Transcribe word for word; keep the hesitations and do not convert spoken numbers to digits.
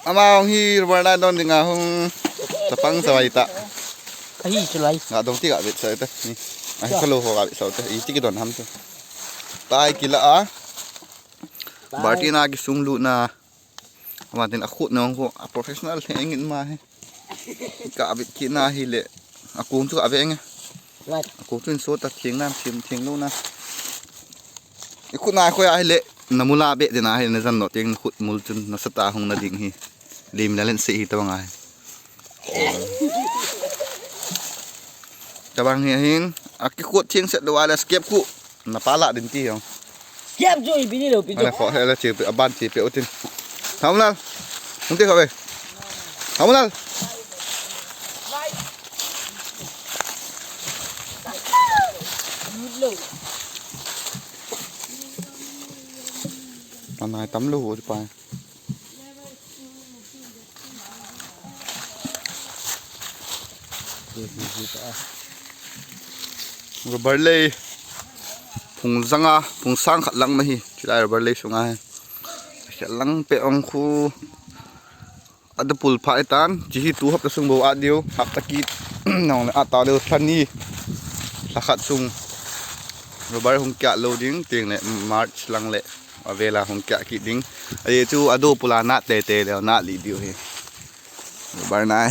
Ama hung hi rubber nai don dinga hung chapang savai ta. Ahi chulai. Nga dong ti ga bit sa ta. Ni. Ahi kalo ho ga bit sa ta. Iti kidon ham tu. Tai kila a. Bartina kisung luna. Ama tin akhut na ko a professional theng in ma he. Ka bit kina hi le. Akung chu ave nge. Akung chu in so ta thing nan thing thing lo na. Ikhut na khoya hi le. Namula be de na hi na jan no ting khut mul chun na sata hung na ding hi. Lim la len se hi tabang ai. Tabang hi hin. Akikhut thing set do wala skep ku. Na pala din ti hong. Kiap chu ipi ni lo pi chu. Ala kho, ala chi pe, aban chi pe utin. Thamunal. Hung te kho ve. Thamunal. Anai tam lo ho pa. Rubber lei phung zanga phung sang khat lang na hi chilai rubber lei sunga hi. Khat lang pe ong khu ada pul pha itan chi hi tu hap ta sung bo a diu hap ta ki nong le a ta diu thani la khat sung rubber hung kya lo ding ting le March lang le avela hung kya ki ding. Ai chu ado pula na te te le na li diu hi. Rubber nai.